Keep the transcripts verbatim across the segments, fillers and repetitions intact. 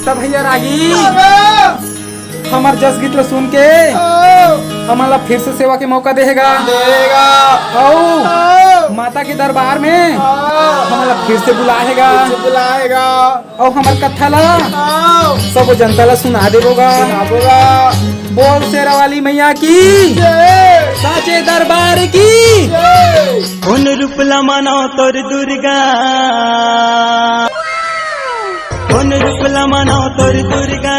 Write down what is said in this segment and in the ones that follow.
त भैया रागी, हमर जस गीत ल सुन के हमन ला फिर से सेवा के मौका देहेगा। देगा। अउ माता के दरबार में हमन ला फिर से बुलाएगा। फिर से बुलाएगा। अउ हमर कथा ला सबो जनता ला सुना देबो गा। सुनाबो गा। बोल शेरा वाली मैया की। जय। साचे दरबार की। जय। कोन रूप ला मानो तोर दुर्गा, कोन रूप ला मानो तोर दुर्गा,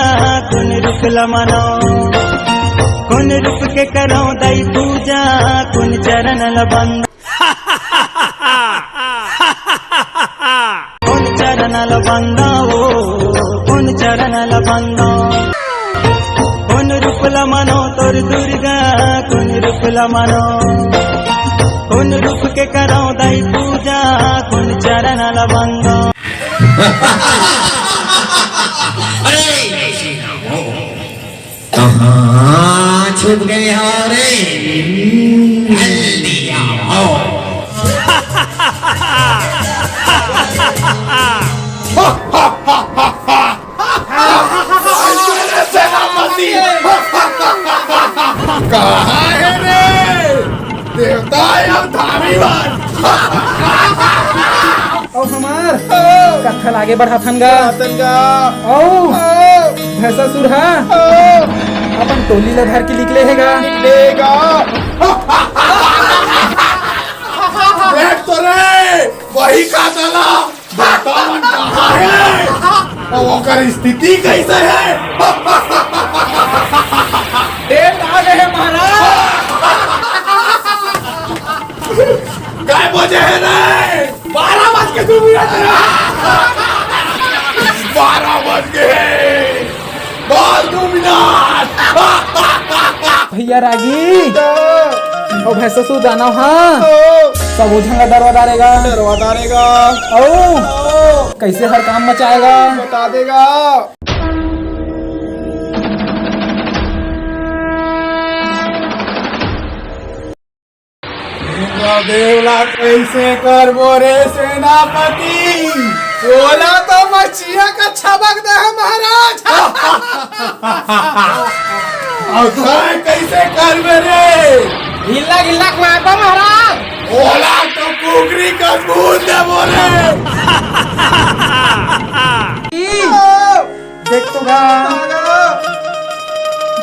कोन रूप ला मानो, कोन रूप के करो दाई पूजा, कोन चरण ला बंद। कोन चरण ला बंदा ओ, कोन चरण ला बंदा। कोन रूप ला मानो तोर दुर्गा, कोन रूप ला मानो, कोन रूप के करो दाई पूजा, कोन चरण ला बंदा। अरे, कहाँ छुप गए हो रे? जल्दी आओ। सेनापति। कहाँ है रे? देवता या धामी बन। अउ हमर कथा ला आगे बढ़ाथन गा। बढ़ाथन गा। अउ अउ भैंसासुर हा अउ अपन टोली ला धर के निकले हे गा। निकले गा। देख तो रे, वही का साला। बताओ कहाँ है? अउ ओकर स्थिति कैसे है? ए, आ गए महाराज। काय बजे है रे? बारह बज के दो मिनट रे। बारह बज गए। बस दो मिनट। भैया रागी, अउ भैंसासुर दानव हा, सबो झन ला डरवा डारेगा। डरवा डारेगा। अउ कैसे हर काम मचाएगा। बता देगा। देवला कैसे करबो रे सेनापति? ओला तो मचिया का छबक दे है महाराज। अउ तैं कैसे करबे रे? गिल्ला गिल्ला मारबो महाराज। ओला तो कुकरी का भूत देबो रे। देख तो गा।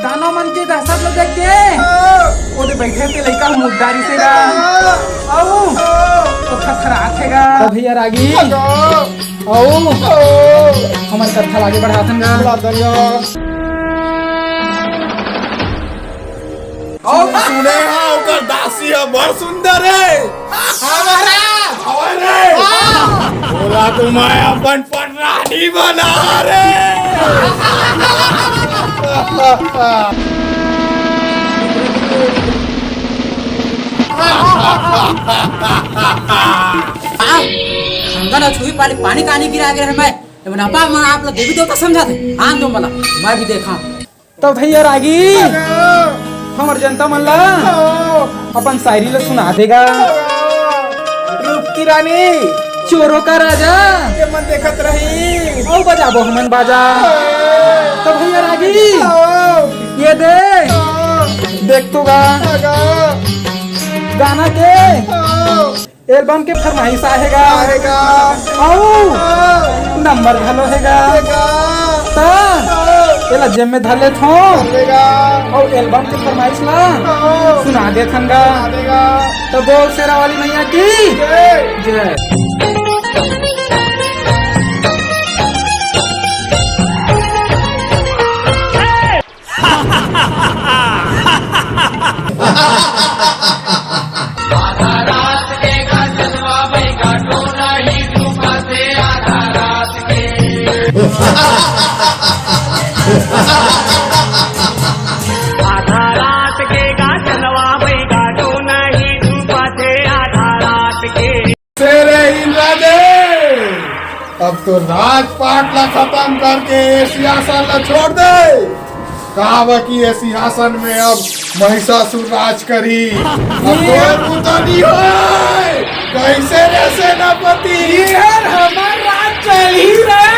दानव मन के दहशत ल देख के ओदे बइठे ते लइका ह मुद्दा रिसे गा। अउ तो थरथरात हे गा। त भैया रागी। अउ हमर कथा ल आगे बढ़ाथन गा। अउ सुने हा ओकर दासी ह बड़ सुंदर हे। हाँ महाराज। हवय रे। हाँ। ओला तो मैं अपन पटरानी बना रे। हाँ, गंगा न छुई पानी, पानी कानी गिरा गिरा मैं। ए, मन आपा मन आप ला देवी देवता समझा थे। आन दो मला, मैं भी देखा। तब भैया रागी, हमर जनता मन ला अपन शायरी ला सुना देगा। रूप की रानी, चोरों का राजा, ये मन देखत रही। अउ बजाबो हमन बाजा। तब भैया रागी, ये दे, देख तो गा, गाना के एल्बम के फरमाइश आहे गा। आहे गा। अउ हाँ। नंबर घलो हे गा। हे गा। त हाँ। एला जेब में धर लेथों। धर लेगा। अउ एल्बम के फरमाइश ला हाँ। सुना देथन गा। सुना देगा। त बोल शेरा वाली मैया की जय। जय। आधा रात के गा चलवा बैगा, तो नहीं धूपा थे आधा रात के। शेरे इंद्रदेव, अब तो राजपाट ला खतम करके ए सिंहासन ला छोड़ दे। काबर कि ए सिंहासन में अब महिषासुर राज करी। अब तोर बुता नहीं होय। कैसे रे सेनापति? इहर हमर राज चली रे।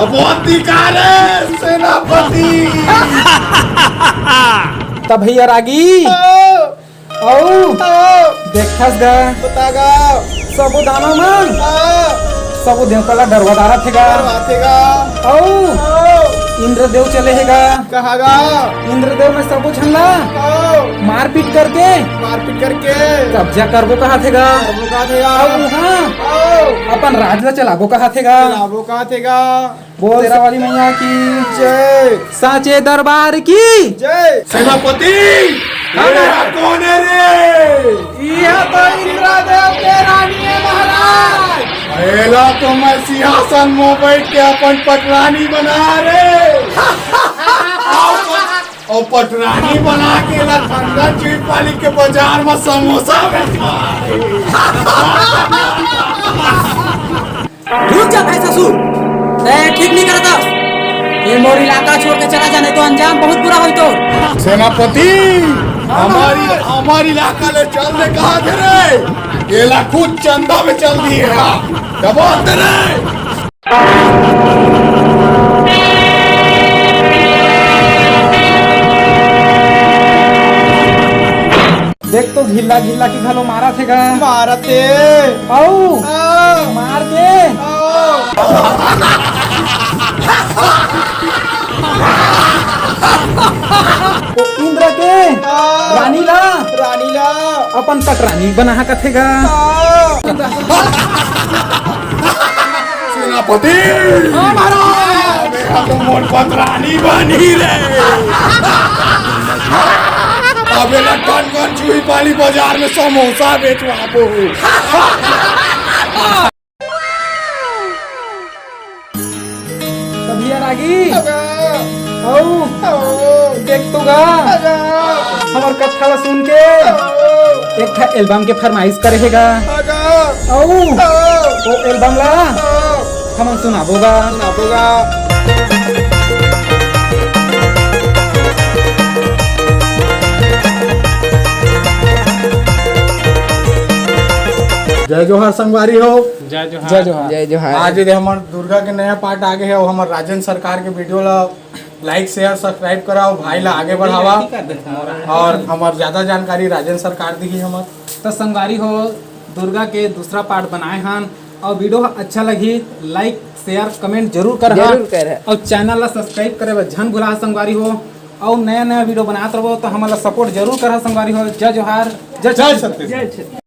बहुत धिक्कार हे सेनापति। त भैया रागी, अउ देखथस गा, बता गा। सबो दानव मन, हाँ। सबो देवता ला डरवा डारत हे गा। डरवाथे गा। अउ अउ इंद्रदेव चले हे गा। कहाँ गा? इंद्रदेव में सबो झन ला अउ मारपीट करके मारपीट करके कब्जा करबो कहाथे गा। करबो कहाथे गा। अउ हाँ, अउ अपन राज ला चलाबो कहाथे गा। चलाबो कहाथे गा। बोल शेरा वाली मैया की जय। सांचे दरबार की जय। सेनापति, हाँ। ये कोन हे रे? इहा तो इंद्रदेव के रानी हे महाराज। एला तो मैं सिंहासन में बैठ के अपन पटरानी बना रे। अउ पटरानी बना के एला ठंडा चीज पानी के बाजार में समोसा बेचवा। रुक जा भाई ससुर, तैं ठीक नहीं करत हस। ये मोर इलाका छोड़ के चला जा, नहीं तो अंजाम बहुत बुरा होई तोर। सेनापति, हमारी हमार इलाका ले चल दे कहाथे रे? एला खुद चंदा में चल दिए हा। दबा दे रे। देख तो घिल्ला घिल्ला के घलो मारत हे गा। मारत हे। अउ हाँ। मार के हाँ। ओ इंद्र के हाँ। रानी ला रानी ला अपन पटरानी बना कथे गा। हाँ। सेनापति! हाँ, महाराज! अबे, अब तो मोर पटरानी बनी रे। अबे, लट्ठन गन चूही पाली बाजार में समोसा बेचवाबो। तभिया रागी। अबे। अउ अबे। देख तो गा। अबे। हमर कथा ला सुन के अबे। एक ठा एल्बम के फरमाइश करे हे गा। अबे। अउ अबे। ओ एल्बम ला अबे। हमन सुनाबो गा। सुनाबो गा। जय जोहार संगवारी हो। जय जोहार। जय जोहार। जय जोहार। आज ये हमर दुर्गा के नया पार्ट आ गे हे, अउ हमर राजेंद्र सरकार के वीडियो ला like, share, subscribe करा, अउ भाई ला आगे बढ़ावा। अउ हमर ज्यादा जानकारी राजेंद्र सरकार दिही हमर। तो संगवारी हो, दुर्गा के दूसरा पार्ट बनाए हन, अउ वीडियो अच्छा लगही, like, share, comment जरूर करहा। जरूर करहा। अउ चैनल ला subscribe करे बर झन भुला संगवारी हो, अउ नया नया वीडियो बनात रहो तो हमन ला support जरूर करहा संगवारी हो। जय जोहार, जय जय छत्तीसगढ़। छत्तीसगढ़। जय छत्तीसगढ़।